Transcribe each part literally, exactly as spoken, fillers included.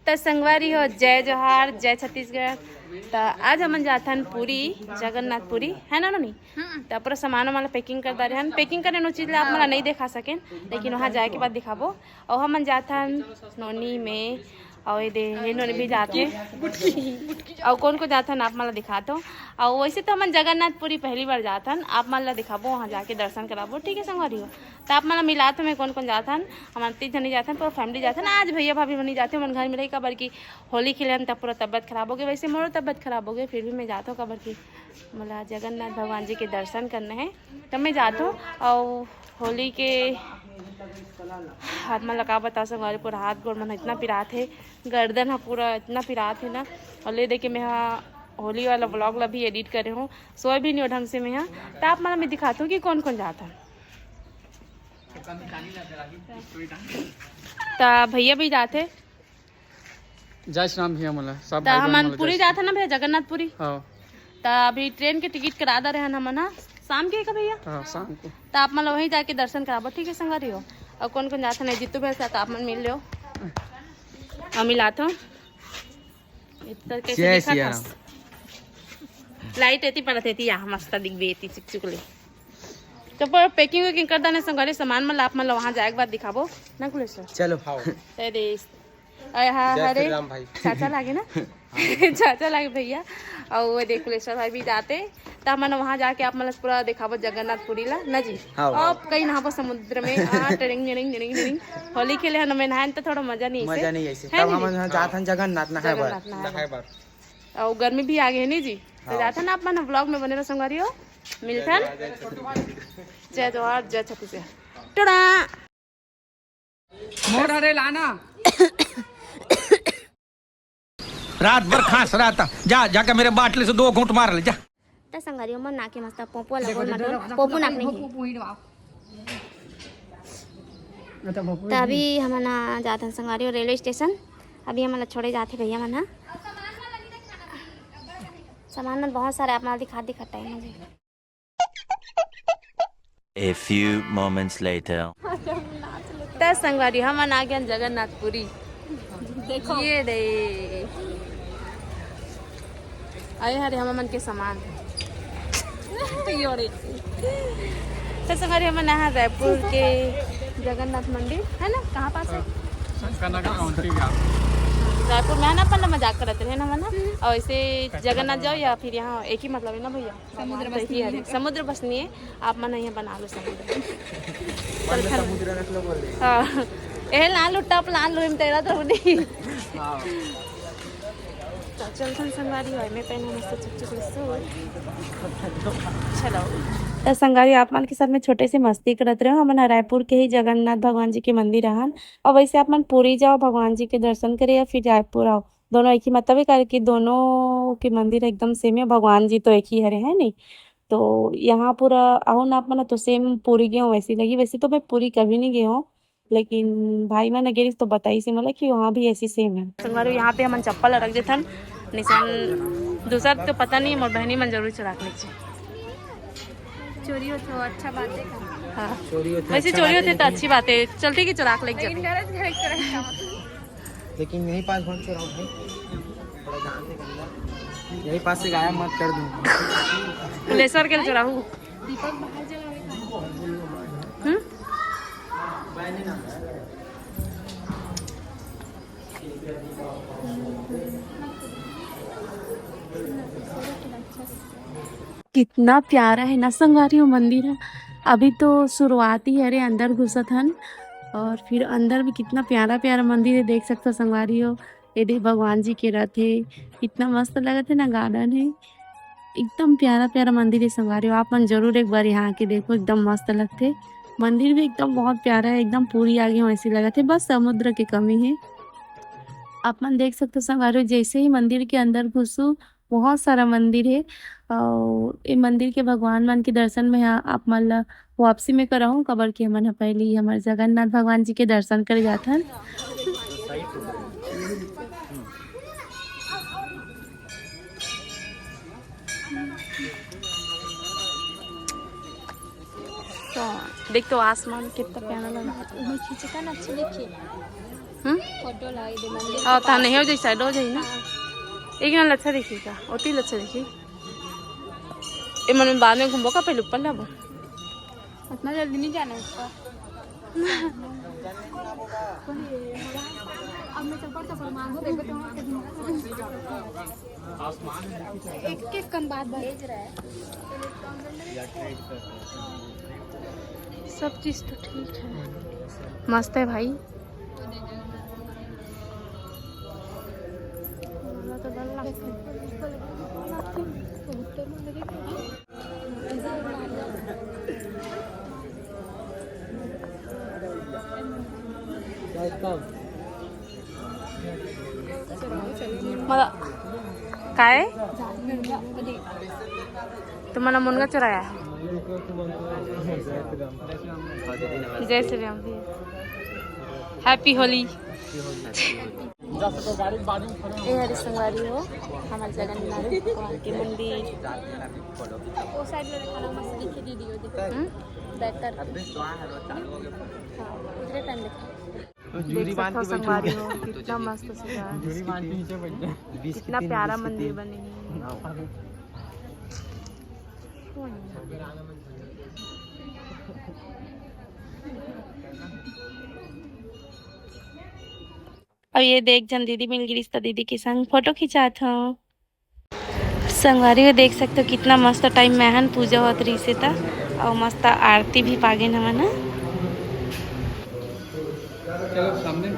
त संगवारी हो, जय जोहार, जय छत्तीसगढ़। त आज हमन जाथन पुरी, जगन्नाथ पुरी, है ना नोनी? हम्म। त पूरा सामान वाला पैकिंग कर डारे हन। पैकिंग करे नो चीज ला आप मन ला नहीं दिखा सकेन, लेकिन वहाँ जाए के बाद दिखाबो। अउ हमन जाथन नोनी में, अउ ये दे, ये नोनी भी जाथे। अउ कौन को जाथन आप मन ला दिखाथो। अउ वैसे तो हमन जगन्नाथ पुरी पहली बार जाथन, आप मन ला दिखाबो, वहाँ जाके दर्शन कराबो, ठीक है संगवारी हो। त आप मन ला मिलात हँव मैं कौन कौन जाथन। हमन तीन झनी जाथन, पूरा फैमिली जाथन। आज भैया भाभी मनी जाथे, हमन घर में रही, काबर कि होली खेले हन, तब पूरा तबियत खराब हो गई। वैसे मोरो तबियत खराब हो गई, फिर भी मैं जात हँव, काबर कि मोला जगन्नाथ भगवान जी के दर्शन करना है, तब मैं जात हँव। अउ होली के आप मन ला का बताओ संगवारी, पूरा हाथ गोड़ मन इतना पिरात है, गर्दन ह पूरा इतना पिरात है ना। अउ ले देखे मैं हा होली वाला व्लॉग ला भी एडिट करे हँव, सोए भी नहीं हो ढंग से मैं हा। त आप मन ला मैं दिखात हँव कि कौन कौन जात हन। त भैया भी जाथे। जय श्री राम भैया, मोला सब त भाई बहन हमन मोला पुरी जय श्री जात हन ना भैया, जगन्नाथ पुरी। हाँ। त अभी ट्रेन के टिकट करा डारे हन हमन हा, शाम के का भैया? हाँ, शाम को। त आप मन ला वहीं जाके दर्शन कराबो, ठीक है संगवारी हो। अउ कौन कौन जात हन, जीतू भैया से त आप मन मिल लो। अउ मिलात हँव। इतना कैसे जय दिखत सिया हस? राम। लाइट एती पड़त एती, या मस्त दिखबे एती चिकचिक ले। त पर पैकिंग वैकिंग कर डारे हन संगवारी, सामान मन ला आप मन ला वहाँ जाए के बाद दिखाबो ना कुलेश्वर। चलो। हाँ। अरे, अरे हाँ, जय अरे श्री राम भाई। चाचा लागे ना? चाचा लागे भैया। अउ वो देख कुलेश्वर भाई भी जाथे, त हमन वहाँ जाके आप मन ला पूरा दिखाबो जगन्नाथ पुरी ला ना जी। हाँ, हाँ। अब कहीं नहाबो समुद्र में, हाँ, touring, touring, touring, touring. Holi खेले हन, में नहाए त थोड़ा मजा नहीं मजा ऐसे। नहीं ऐसे। है तब नहीं? हमन जात हन जगन्नाथ नहाए बर। जगन्नाथ नहाए बर। नहाए बर। अउ गर्मी भी आ गई है नहीं जी, त हाँ। जात हन आप मन व्लॉग में बने रहो संगवारी हो। मिलथन। जय जोहार, जय छत्तीसगढ़। टुड़ा। मोर हरे लाना। रात भर खांस रहा था, जा जाके मेरे बाटली से दो घूंट मार ले जा। त संगवारी हो, मोर नाक के मस्त पोपो लगोन मटोन, पोपो नाक नहीं है। त अभी हमन आ जात हन संगवारी हो रेलवे स्टेशन। अभी हमन ला छोड़े जाथे भैया मन हा। सामान मन बहुत सारे आप मन ला दिखा, दिखा टाइम हो जाए। A few moments later. त संगवारी, हमन आ गेन जगन्नाथपुरी। देखो। ये दे। अरे हरे, हमन के सामान। यो रे। त संगवारी, हमन यहाँ रायपुर के जगन्नाथ मंदिर है ना, कहाँ पास है? शंकर नगर काउंटी का। रायपुर में है ना, अपन मजाक करत रहे ना, है ना? और ऐसे जगन्नाथ जाओ या फिर यहाँ एक ही मतलब है ना भैया? समुद्र बस नहीं है। समुद्र बस नहीं है, आप मन यहाँ बना लो समुद्र। हाँ, ए लान लो, टप लान लो, इम तेरा तो नहीं। हाँ। त चलथन संगवारी, होय में पहने मस्त चुक चुक सूट। चलो। त संगवारी, आप मन के साथ में छोटे से मस्ती करत रहे हँव। हमन ह रायपुर के ही जगन्नाथ भगवान जी के मंदिर आहन, और वैसे आप मन पुरी जाओ भगवान जी के दर्शन करे या फिर रायपुर आओ, दोनों एक ही मतलब है, काहे कि दोनों के मंदिर एकदम सेम है, भगवान जी तो एक ही हरे, है नहीं? तो यहाँ पूरा आहू ना आप मन तो सेम पुरी गे हँव वैसे लगी। वैसे तो मैं पुरी कभी नहीं गे हँव, लेकिन भाई मन गे रिहिस तो बताइस हे मोला कि वहाँ भी ऐसी सेम है। संगवारी, यहाँ पे हमन चप्पल रख देथन, निशान दूसर तो पता नहीं, मोर बहनी मन जरूर चुरा के लेगथे। चोरी होथे, अच्छा बात है का? हाँ। चोरी होथे, वैसे अच्छा चोरी बात होथे है, तो लेकिन अच्छी बात है, चलती कि चुरा के लेके लेकिन जाते। गलत, गलत चुराई का? लेकिन यहीं पास मत चुराओ भाई, थोड़ा ध्यान से करना। यहीं पास से गायब मत कर दूँ। पुलेसर के चुराहू। दीपक बाहर जलावे का? हम्म? कितना प्यारा है ना संगवारी हो मंदिर ह। अभी तो शुरुआत ही हरे, अंदर घुसत हन और फिर अंदर भी कितना प्यारा प्यारा मंदिर है, देख सकथो संगवारी हो। ये दे भगवान जी के रथ है, कितना मस्त लगत है ना, गार्डन है, एकदम प्यारा प्यारा मंदिर है संगवारी हो। आप मन जरूर एक बार यहाँ आके देखो, एकदम मस्त लगथे। मंदिर भी एकदम बहुत प्यारा है, एकदम पुरी आगे वैसे लगत है, बस समुद्र के कमी है। आप मन देख सकथो संगवारी हो, जैसे ही मंदिर के अंदर घुसू, बहुत सारा मंदिर हे। अउ ए मंदिर के भगवान मन के दर्शन में ह-, आप मन ल वापसी में कराहूँ, काबर कि हमन ह पहले ही हमर जगन्नाथ भगवान जी के दर्शन करे जाथन। तो देख तो आसमान कितना प्यारा लगा। ओमे खींचता ना, अच्छा देखिए। हम्म? फोटो ला दे मंदिर हाँ, के ताने पास। हो जाई, side हो जाई ना। हाँ। एक ना लच्छा देखी का, ओती लच्छा देखी। ए मन में बाद में घूमबो का, पहले ऊपर लाबो। उतना जल्दी नहीं जाना है ऊपर। अब मैं चप्पल चप्पल मांगो, देखो तो वहाँ पे एक एक कन बात भेज रहा है। सब चीज़ तो ठीक है, मस्त है भाई। मला काय? तुम्हाला मुनगा चुराया है। जय श्री राम भैया। Happy होली। ए हरे संगवारी हो, हमर जगन्नाथ भगवान के मंदिर। वो side में देखा ना, मस्त दिखे दीदी, वो देखो। हम्म? Back करके। हाँ, उधरे time देखो। देख सकते हो संगवारी हो, कितना मस्त सजा है। कितना प्यारा मंदिर बने है। अब ये दे एक झन दीदी मिल गिरिस, त दीदी के संग फोटो खिंचात हव। संगवारी हो, देख सकते हो कितना मस्त time महन पूजा होत रहिस हे त, अउ मस्त आरती भी पागेन हमन ह। चलो सामने।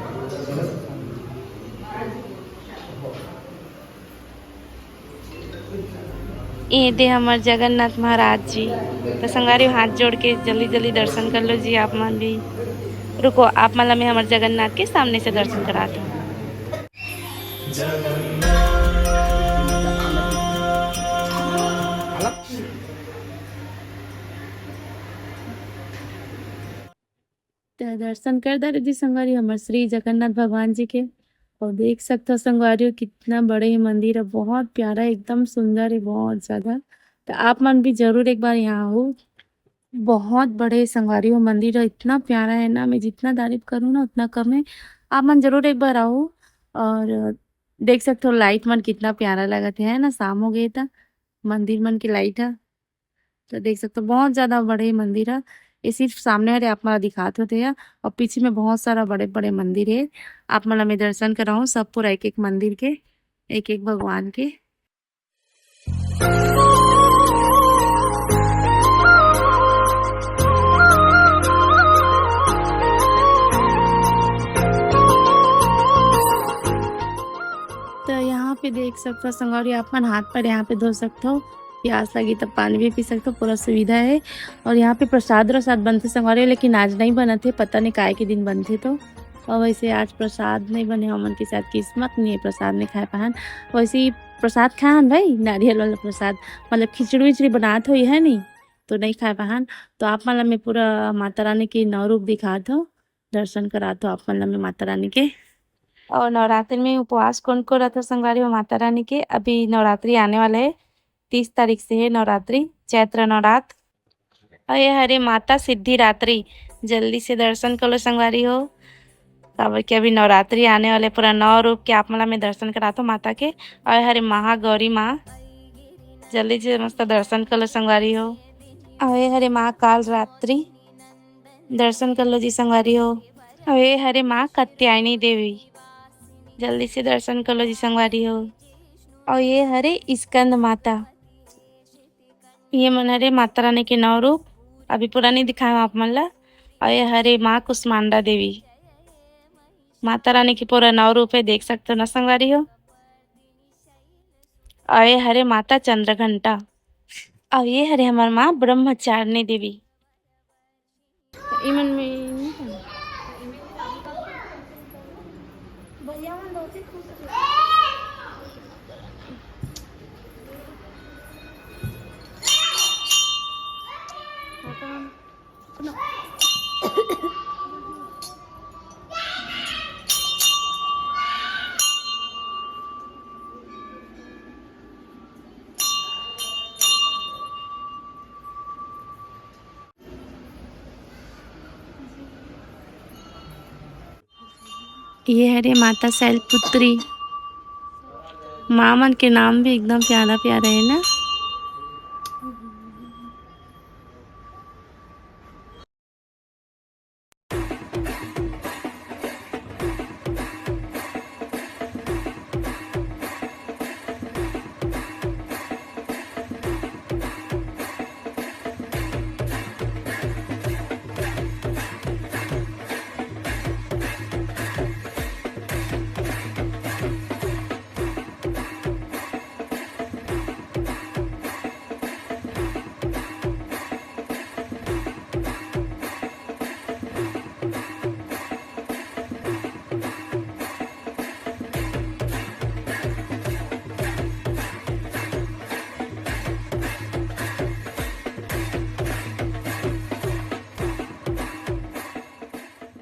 ए दे हमर जगन्नाथ महाराज जी। तो संगवारी हो, हाथ जोड़ के जल्दी जल्दी दर्शन कर लो जी आप मन भी। रुको, आप मन ला मैं हमर जगन्नाथ के सामने से दर्शन करात हूँ। त दर्शन कर डारे जी संगवारी हमर श्री जगन्नाथ भगवान जी के। और देख सकथो संगवारी हो, कितना बड़े ये मंदिर है, बहुत प्यारा, एकदम सुंदर है, बहुत ज्यादा। तो आप मन भी जरूर एक बार यहाँ हो। बहुत बड़े संगवारी हो मंदिर है, इतना प्यारा है ना, मैं जितना तारीफ करूँ ना उतना कम है। आप मन जरूर एक बार आओ। और देख सकथो light मन कितना प्यारा लगत है ना, शाम हो गए था, मंदिर मन के light है। तो देख सकते हो बहुत ज्यादा बड़े मंदिर है। ये सिर्फ सामने वाले आप मन ला दिखात होते हैं, और पीछे में बहुत सारा बड़े बड़े मंदिर है। आप मन ला मैं दर्शन कराऊँ सब पूरा एक एक मंदिर के, एक एक भगवान के। तो यहाँ पे देख सकते हो संगवारी, आप मन हाथ पैर यहाँ पे धो सकते हो। प्यास लगी तब पानी भी पी सकते हो, पूरा सुविधा है। और यहाँ पे प्रसाद व्रसाद बनथे संगवारी, लेकिन आज नहीं बनत हे, पता नहीं काय के दिन बनथे तो। और वैसे आज प्रसाद नहीं बने, हमन के शायद किस्मत नहीं है, प्रसाद नहीं खाए पाहन। वैसे ही प्रसाद खाए हन भाई, नारियल वाला प्रसाद, मतलब खिचड़ी विचड़ी बनात होई है नहीं, तो नहीं खाए पाहन। तो आप मन ला मैं पूरा माता रानी के नौ रूप दिखात हूँ, दर्शन करात हूँ आप मन ला मैं माता रानी के। और नवरात्रि में उपवास कौन कौन रहता संगवारी हो माता रानी के? अभी नवरात्रि आने वाला है, तीस तारीख से है नवरात्रि, चैत्र नवरात्र। और ये हरे माता सिद्धिरात्रि, जल्दी से दर्शन कर लो संगवारी हो, काबर कि अभी नवरात्रि आने वाले, पूरा नौ रूप के आप मन ला मैं दर्शन करात हूँ माता के। और ये हरे महागौरी माँ, जल्दी से मस्त दर्शन कर लो संगवारी हो। और ये हरे माँ काल रात्रि, दर्शन कर लो जी संगवारी हो। और ये हरे माँ कात्यायनी देवी, जल्दी से दर्शन कर लो जी संगवारी हो। और ये हरे स्कंद माता, ये मन हरे माता रानी के नौ रूप, अभी पूरा नहीं दिखाए आप मन ला। और ये हरे माँ कुष्मांडा देवी, माता रानी के पूरा नौ रूप है, देख सकते हो ना संगवारी हो। और ये हरे माता चंद्रघंटा, और ये हरे हमार माँ ब्रह्मचारिणी देवी। इमन में नहीं है। ये हरे माता शैलपुत्री। माँ मन के नाम भी एकदम प्यारा प्यारा है ना।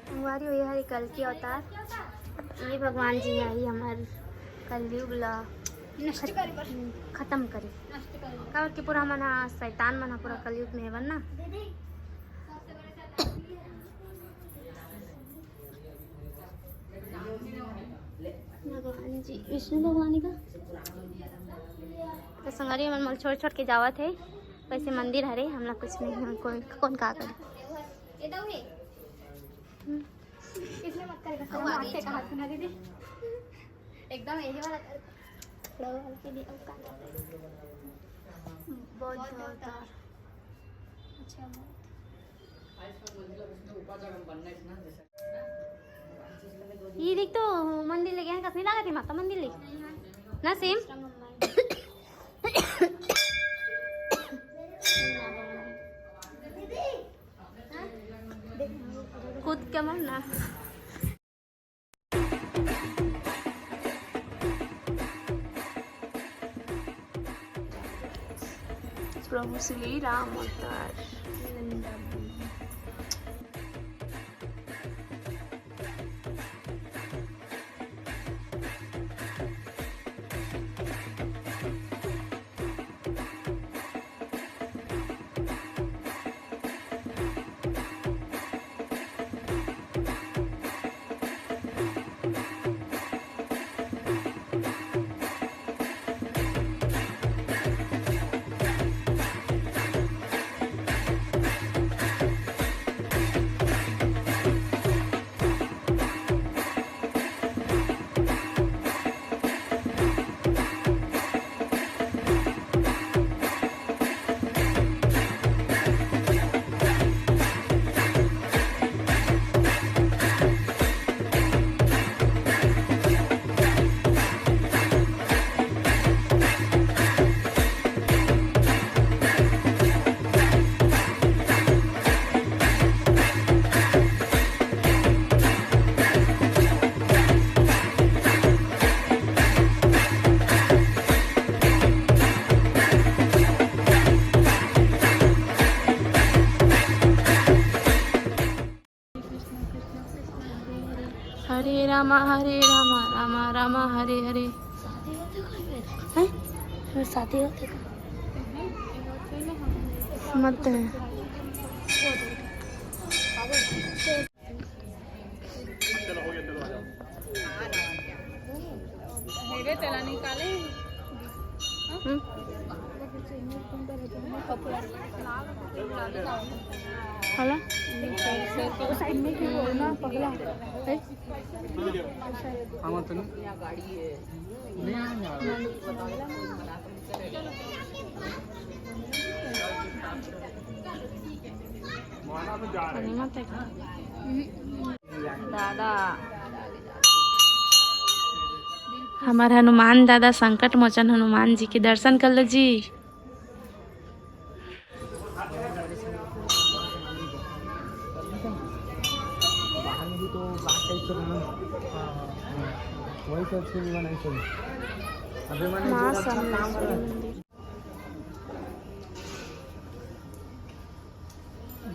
संगवारी हो, ये हरे कल्कि अवतार। ये भगवान जी आही हमर कलयुग ला नष्ट करे बर। खत्म करे। नष्ट करे बर। काबर कि पूरा हमन ह शैतान मन ह पूरा कलयुग में हेवन ना। भगवान जी, विष्णु भगवान का। तो संगवारी मन मोला छोड़ छोड़ के जावत हे। वैसे मंदिर हरे, हमला कुछ नहीं, हम कोई कौन का करे। हम्म। इसने मत करेगा, शर्म आते कहा सुना दीदी। एकदम यही वाला कर। बहुत, बहुत। अच्छा, बहुत। ये देख तो मंदिर ले गए हैं, कस नहीं लागत है माता मंदिर ले ना, सेम। खुद के मन ना। प्रभु श्री राम अवतार। हरे रामा, हरे रामा, रामा रामा, हरे हरे। हैं? शादी होते का? मत है। हम्म। हला? साइड में क्यों बोलना पगला? हैं? दादा, हमर हनुमान दादा, संकट मोचन हनुमान जी के दर्शन कर लो जी। बाहर में भी तो बाहर टाइप से बना। हाँ, हाँ, हाँ। वही तो अच्छी नहीं बनाई सही। अबे मैंने माँ जो अच्छा काम करा।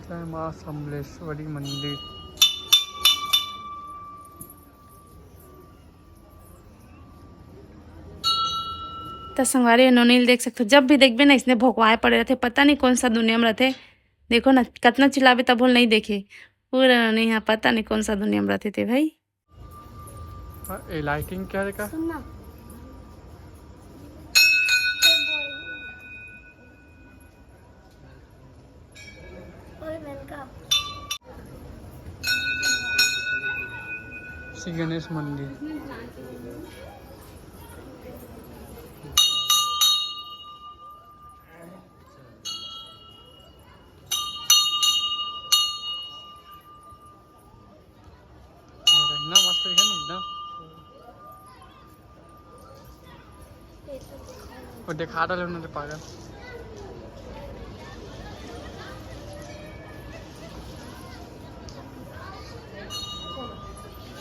जय माँ समलेश्वरी मंदिर। त संगवारी, नोनी ल देख सकथो, जब भी देखबे ना, इसने भोकवाए पड़े रहथे, पता नहीं कौन सा दुनिया में रहथे। देखो ना, कतना चिल्लाबे तभो ल नहीं देखे, पूरा नोनी हा पता नहीं कौन सा दुनिया में रहथे ते भाई। हाँ, ये लाइटिंग क्या देखा? सुनना। ओए, welcome। श्री गणेश मंदिर। ना मस्त दिखे ना एकदम। वो दिखा डाले उन्होंने पागल।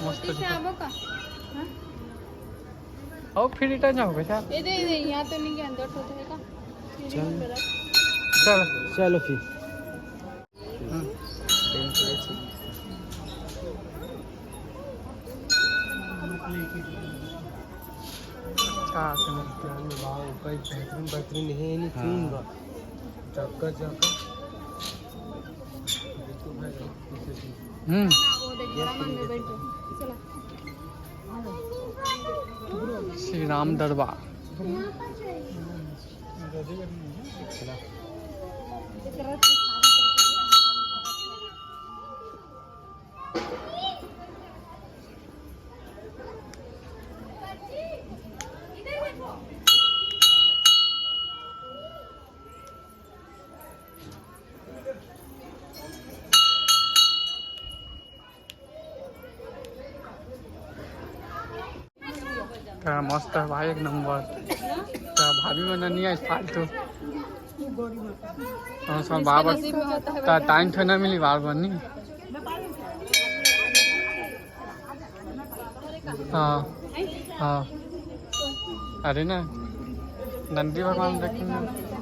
मस्त दिखे। आबो का? हाँ? और फिर रिटर्न जाओगे क्या? ये दे, ये दे, यहाँ तो नहीं गया, अंदर तो रहेगा। चल। चल। चलो फिर। हम्म। अच्छा, अच्छा। वाओ, कई बेहतरीन, बेहतरीन है, नहीं हाँ। क्यों बा? चक्का, चक्का। हम्म। श्री राम दरबार। का मस्त है भाई, एक नंबर। का भाभी मन नहीं आइस फालतू। तो सब बाबर टा-, टाइम थोड़ा ना मिली बार बार नहीं। हाँ, हाँ। अरे ना, नंदी भगवान रखेंगे।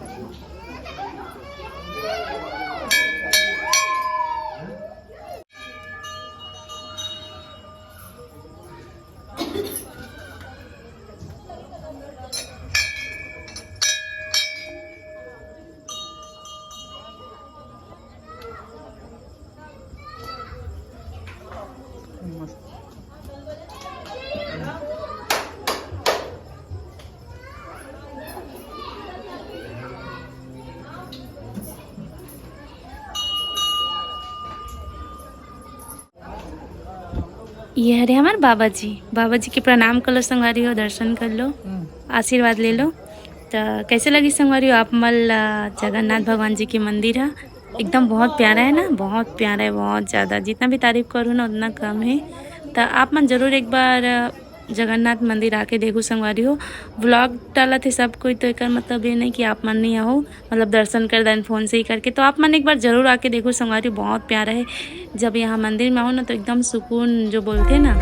ये हरे हमारे बाबा जी, बाबा जी के प्रणाम कर लो संगवारी हो, दर्शन कर लो, हम्म। आशीर्वाद ले लो। तो कैसे लगी संगवारी हो आप मन ला जगन्नाथ भगवान जी के मंदिर है? एकदम बहुत प्यारा है ना, बहुत प्यारा है, बहुत ज़्यादा। जितना भी तारीफ करूँ ना उतना कम है। तो आप मन जरूर एक बार जगन्नाथ मंदिर आके देखो संगवारी हो। व्लॉग डालत हे सब कोई, तो एकर मतलब ये नहीं कि आप मन नहीं आओ, मतलब दर्शन कर देन फोन से ही करके। तो आप मन एक बार जरूर आके देखो संगवारी, बहुत प्यारा है। जब यहाँ मंदिर में आओ ना तो एकदम सुकून जो बोलते हैं ना।